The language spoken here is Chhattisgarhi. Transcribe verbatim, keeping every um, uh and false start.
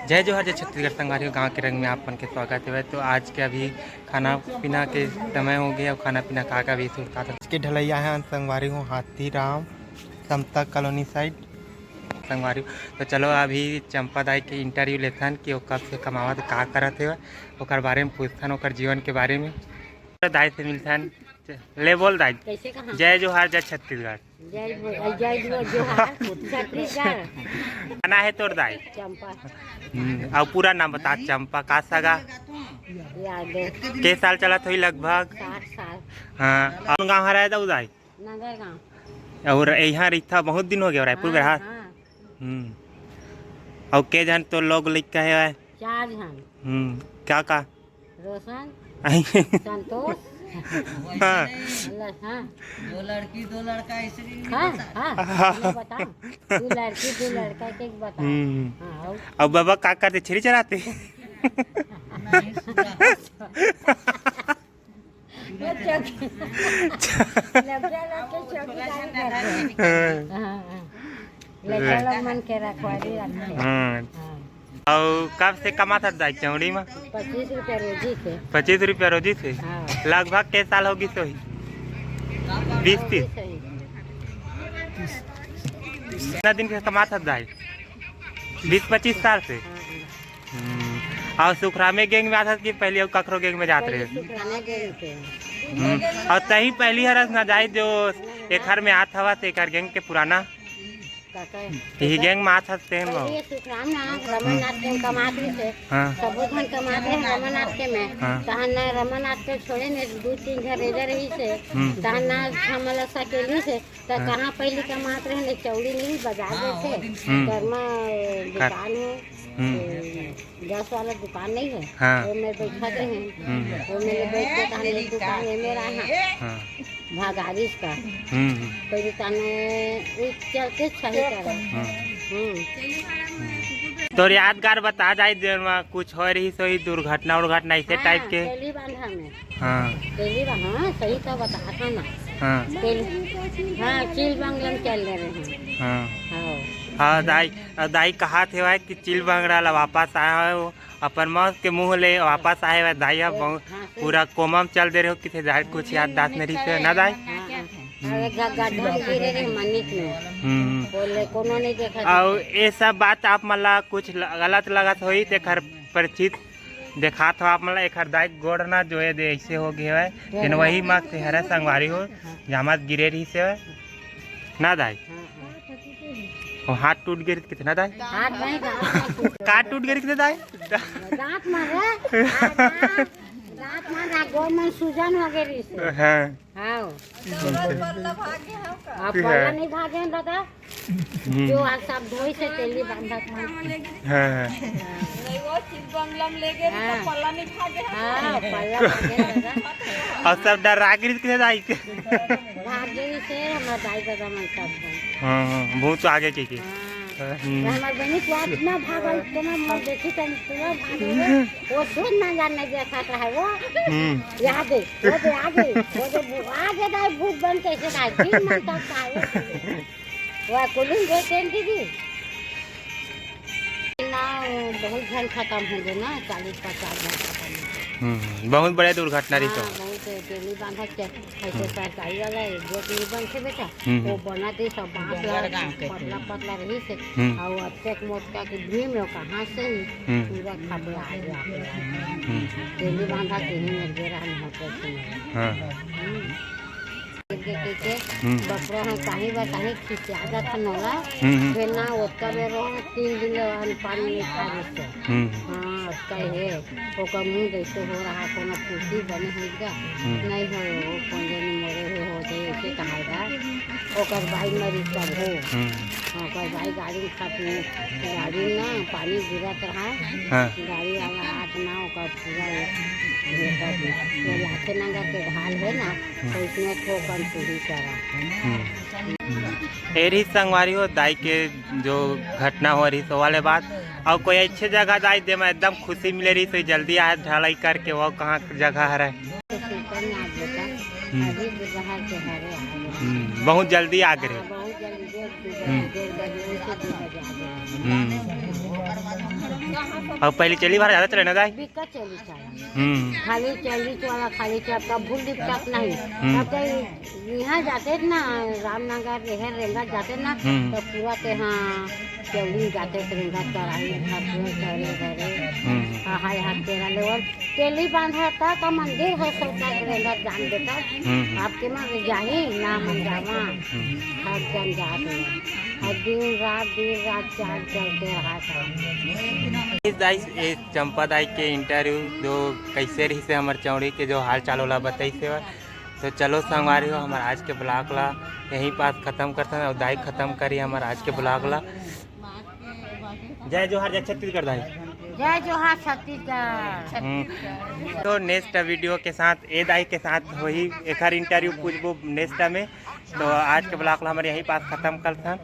जय जोहार, जय छत्तीसगढ़ संगवारी हो, गाँव के रंग में आप मन के स्वागत हे। तो आज के अभी खाना पीना के समय हो गया, और खाना पीना खा के अभी सुरता आज के ढलैया है संगवारी हो, हाथी राम समता कॉलोनी साइड संगवारी हो। तो चलो अभी चंपा दाई के इंटरव्यू लेथन कि वो कब से कमावत, का करत हे, ओकर बारे में पूछथन, ओकर जीवन के बारे में। दाई से मिलथन। ले बोल दाई। कैसे कहाँ? जय जोहार, जय छत्तीसगढ़। जय भो-, जय भो-, जोहार। छत्तीसगढ़। का नाम हे तोर दाई? चंपा। हम्म, अउ पूरा नाम बता। चंपा का सगा? यादव। के साल चलत होही लगभग? साठ साल। हाँ, अउ गाँव हरे दाऊ दाई? नगर गाँव। अउ यहाँ रहिथा बहुत दिन हो गया रायपुर हाँ, बेरहा? हाँ। हम्म। अउ के झन तोर लोग लइका हे? चार झन। हम्म, का का? रोशन, संतोष, हाँ। ल-, हाँ। दो लड़की, दो लड़का, ऐसे नहीं हाँ, बता। हाँ, हाँ। ये बताओ। दो लड़की, दो लड़का के बताओ। हम्म। हाँ, और अब बाबा का करते, छेरी चराते? नहीं, सुना। वो चौकी-, लड़का लोग के चौकीदारी करते। हाँ। हाँ, हाँ। लड़का लोग मन के रखवाली रखते। हाँ। हाँ। अउ कब से कमात हस दाई चौड़ी में? पच्चीस रुपया रोजी से। पच्चीस रुपया रोजी से? हाँ। लगभग के साल होगी सोही? बीस तीस? होगी सोही। कितना दिन के कमात हस दाई? बीस पच्चीस साल से? हाँ, हाँ। हम्म। अउ सुखरामे गैंग में आत हस कि पहली अउ कखरो गैंग में जात रहे? पहली सुखरामे गैंग के। हम्म। अउ तही पहली हरस ना जाए जो एखर में आत हवस, एखर गैंग के पुराना? काका। यही गैंग में आत हस तेन पहले लो। ये सुखराम ना रमननाथ के कमात रहिस हे। हाँ। सबो झन कमात रहे रमननाथ के में। हाँ। तहन ना रमननाथ के छोड़े ने दू तीन झन रेजा रहिस हे। हम्म। तहन ना हमला सकेली से। त हाँ। कहाँ पहली कमात रहे ने चौड़ी नहीं बजार हाँ, देथे। वो दिन से। हम्म। कर्मा कर- दुकान हे। हम्म। ए, गैस वाला दुकान नहीं है? हाँ। वो में बैठत रहे। हम्म। वो में बैठ के तहन एक दुकान ये मेरा है। हाँ। भगारिस का। हम्म, हम्म। कोई तने उ चलते सही करे। हम्म। हम्म। हम्म। तोर यादगार बता दाई, जेन में कुछ होय रहिस होही दुर्घटना उर्घटना ऐसे हाँ, टाइप के? तेली बांधा में। हाँ। तेली बा-, हाँ, सही तो बता था ना। हाँ। तेली, हाँ, चील बंगला में चल रहे हैं। हाँ। हाँ। हाँ, दाई, दाई कहात हेवय कि चील बंगला ला वापस आए हो, अपन मौत के मुंह ले वापस आए हुए दाई ह, बहुत हाँ, सही। पूरा कोमा म चल दे रहे हो, किथे दाई कुछ याददाश्त नहीं रहिस हे ना दाई? हाँ, हाँ। हम्म। अरे ग-, गड्ढा में गिरे रहे मन्नित में। हम्म। बोले कोनो नहीं देखा अउ था। ये सब बात आप मन ला कुछ ल-, गलत लगत होही, तेखर परिचित देखात हो आप मन ला, एखर दाई गोड़ ना जो है दे ऐसे हो गए हवय, हाँ। तेन वही माग से हरे संगवारी हो, हाँ। जामत गिरे रहिस हे ना दाई? हाँ, हाँ। वो हाथ टूट गए कितना दाई? हाथ नहीं, दांत नहीं टूटे। का टूट गए कितना दाई? दांत मारे, दांत, दांत मारे, गोड़ में सूजन हो गए रहिस हे। हाँ। हाँ। पल्ला भागे हम का? आप पल्ला नहीं भागे हैं दादा? हम्म। जो आज सब धोई से तेली बांधत में। हाँ, हाँ। वो चीज बंगला में ले गए, हाँ। तो पल्ला नहीं भागे हम। हाँ, पल्ला भागे दादा। अउ सब डरा गिरिस किथे दाई? भागे से हमार दाई दादा मन सब हैं। हाँ, हाँ, बहुत आगे के, के। हाँ। हम्म। तो हमार बहिनी के आज ना भागल, इतना मन देखी तो पूरा भागे रे। वो सुन ना जाने देखा रहा वो। हम्म। याद है, वो दे आगे, वो दे भू-, आगे दाई भूत बन के ऐसे दाई, दिन मन तक आए। वह कुलिंग भेज दीदी। ना, बहुत झन खत्म हो गए ना, चालीस पचास झन खत्म हो गए। हम्म, बहुत बड़े दुर्घटना रही तो। हाँ, बहुत तेली बांधा के, ऐसे हम्म। सरकारी वाला एक गेट नहीं बन से बेटा, हम्म, वो हम्म। बना दे सब बांस डोंगर ला, गांव के पतला थे। पतला रही से, हम्म। और अत्तेक मोटका के भीम लोग कहाँ से ही हम्म। पूरा खपला आ गया। हम्म। तेली बांधा के ही में गिरा हम होटल से। हाँ। हम्म। के, के, के, हम्म। बकरा ह काहीं बा काहीं खिसिया जात हन ओला। हम्म, हम्म। फेर ना ओतका बेर रहो, तीन दिन ले अन्न पानी नहीं खा रहिस हे। हम्म। हाँ, ओतका हे। ओकर मुंह जैसे हो रहा, कोनो कुर्सी बने हो गा। हम्म। नहीं हो, वो कोंजे में मोरे हो, हो जाए, ऐसे कहा गा। ओकर बाई मरी तब हो। हम्म। हाँ, ओकर बाई गाड़ी में खा पी, गाड़ी में ना पानी गिरत रहा। हाँ। गाड़ी वाला हाथ ना ओकर पूरा ये, ये कर दी। ये लाखे नगर के ढाल है ना, हम्म। तो इसमें ठोकन पूरी करा। हम्म। ए रही संगवारी हो, दाई के जो घटना हो रही सो वाले बात, अउ कोई अच्छे जगह दाई दे में एकदम खुशी मिले रही, तो जल्दी आए ढलाई करके, वो कहाँ जगह हरे? तो सुल्तान आज बेटा, हम्म। अभी दोपहर के हरे आ गए। हम्म, बहुत जल्दी आ गए। हाँ, बहुत जल्दी, डेढ़, डेढ़, हम्म। डेढ़ बजे, एक से दो बजे आ गए। हम्म। कहाँ अउ पहिली चेली भार जादा चले ना दाई? बिकट चेली चला। हम्म। खाली चेली वाला, खाली चला, कभू लिपटत नहीं। हम्म। तब तो यहाँ जाते ना, रामनगर, एहर रेंगत जाते ना, हम्म। तो पूरा के हाँ, चौड़ी जाते रेंगत, चढ़ाई, घर, घर, घर, घर। हम्म। हाँ, हाँ, यहाँ तेरा लेवल। चेली बांधा था तो मंदिर है, सरकार के अंदर जान देता। हम्म। आपके मन जाही ना मन जावा। हम्म। हर जन जात है। और दिन रात, दिन रात चाल चलते रहा था। इस दाई, ये चंपा दाई के इंटरव्यू जो कैसे रही से हमर चौड़ी के जो हाल चाल होला बताई से। तो चलो संगवारी हो, हमर आज के ब्लॉग ला यहीं पास खत्म करथन और दाई खत्म करी हमर आज के ब्लॉग ला। जय जोहार, जय छत्तीसगढ़ दाई। जय जोहार छत्तीसगढ़। हम्म। तो नेक्स्ट वीडियो के साथ, ए दाई के साथ होही, एखर इंटरव्यू पूछबो नेक्स्ट में। तो आज के ब्लॉग ला हमर यहीं पास खत्म करथन।